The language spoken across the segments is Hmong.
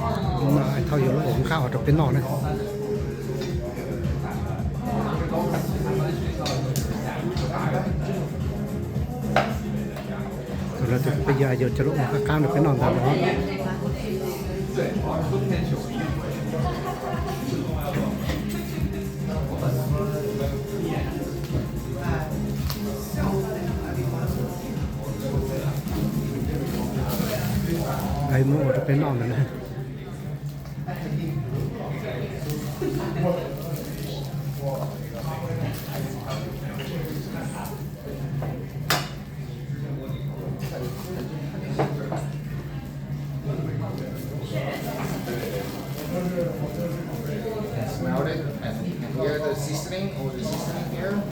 Hnub no Thauj yuav lub hmoov qab rau peb noj na. Tus no tus peb yuav, yuav cov lub hmoov qab qab rau peb noj ntag no. Muab ua rau peb noj ntag na. Smell it and you can hear the seasoning, all the seasoning here.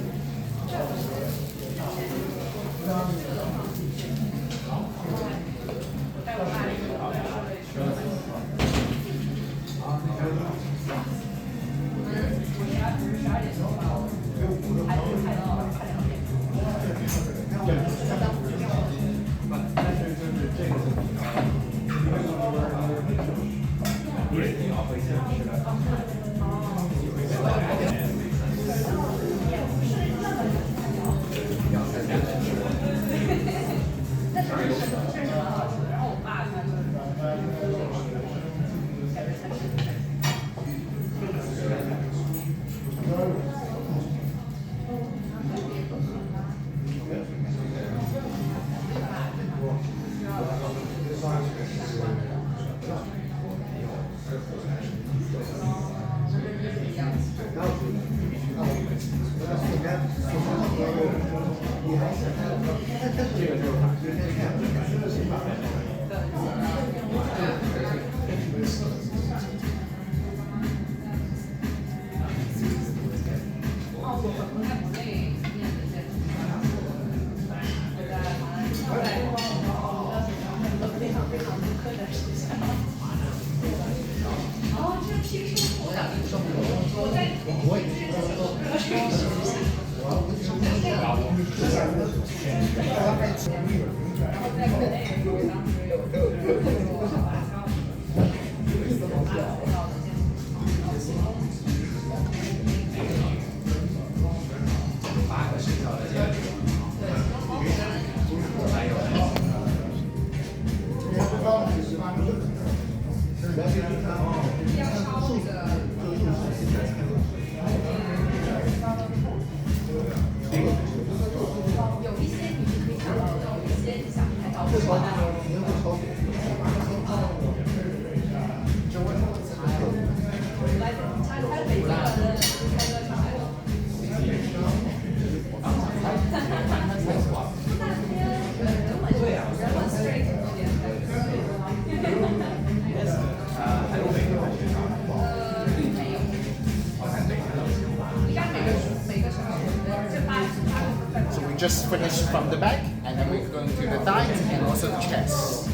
So we just finished from the back, and then we're going to the thighs and also the chest.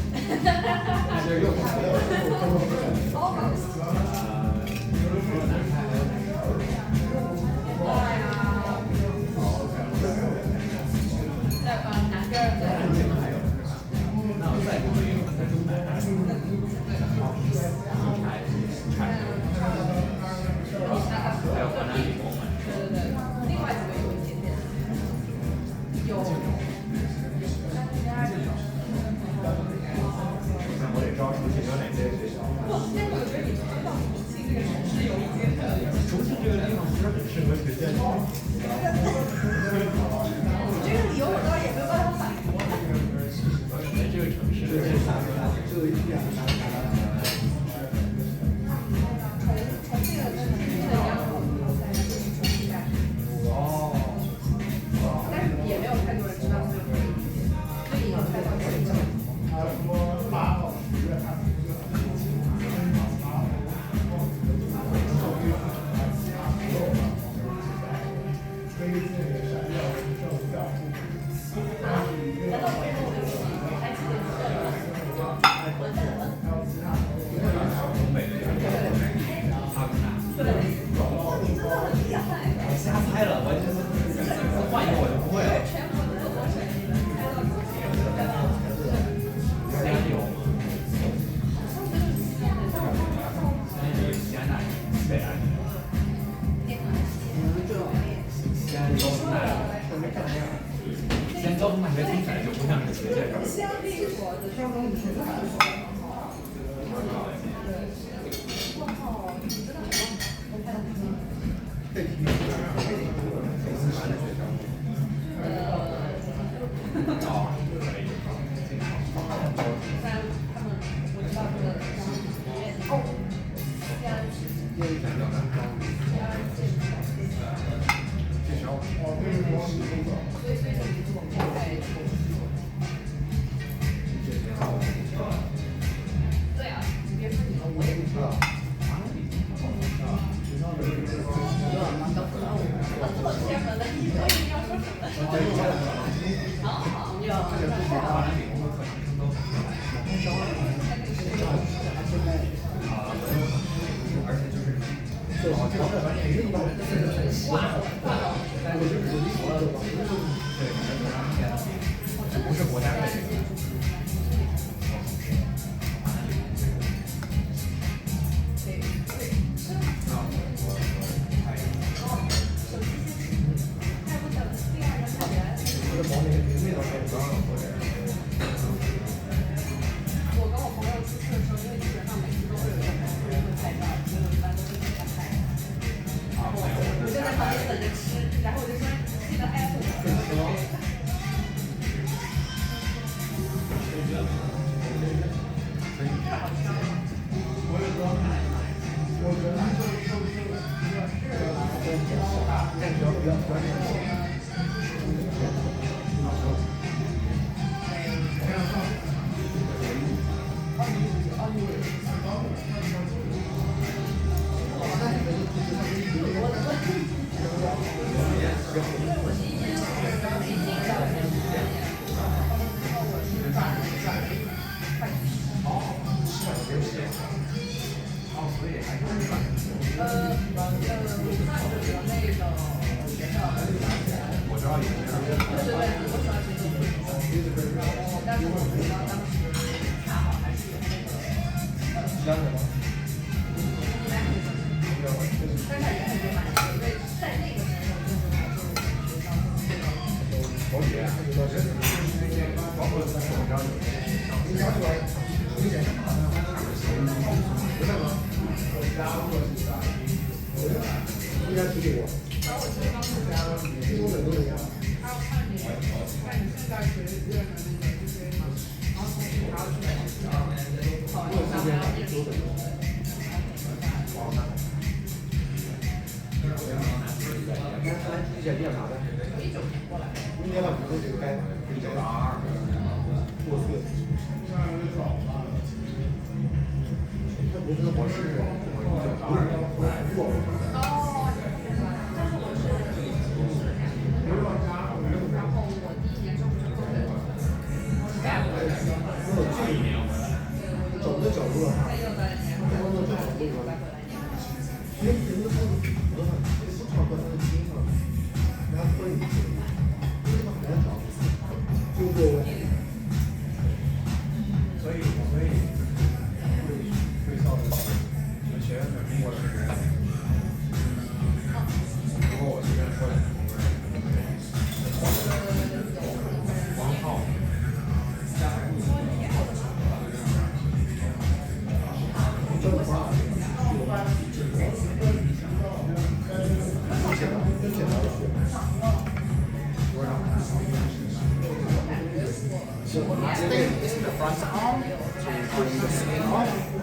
So the last thing is the front arm to bring the skin off.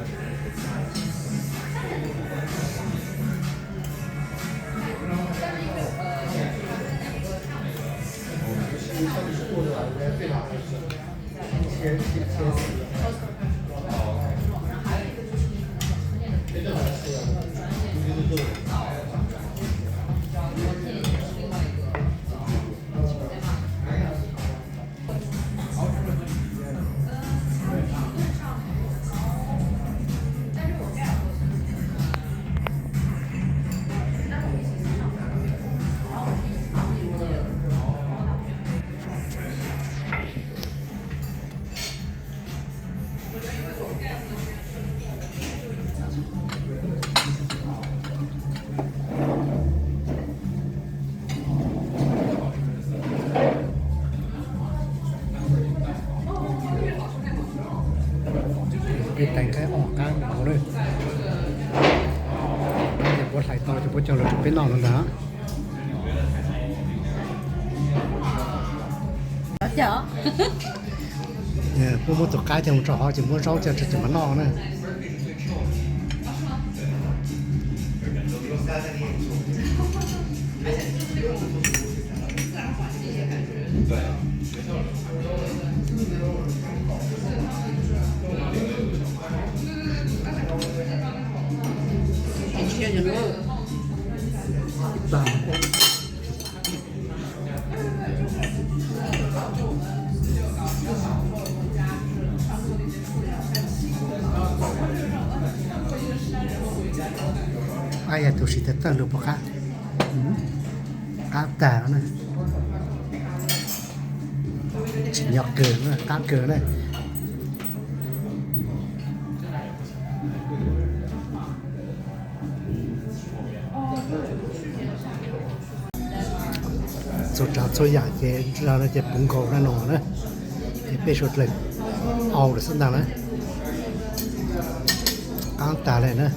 Ob qab nkaus na. Ces puab hlais tau ces puab coj los rau peb noj no ntag. Puab muab tus qab coj mus rau hauv ces muab zaub coj rau ces mam noj na. Ab, yog tus sim tawg tawg lug puas qab? Qab tag na. Tsim nyog kawg, qab kawg na. Txhua tsav txhua yam ces no ces puv nkaus na no na. Ces peb suav dlawg au lawm xwb ntag na. Qab tag lawm na.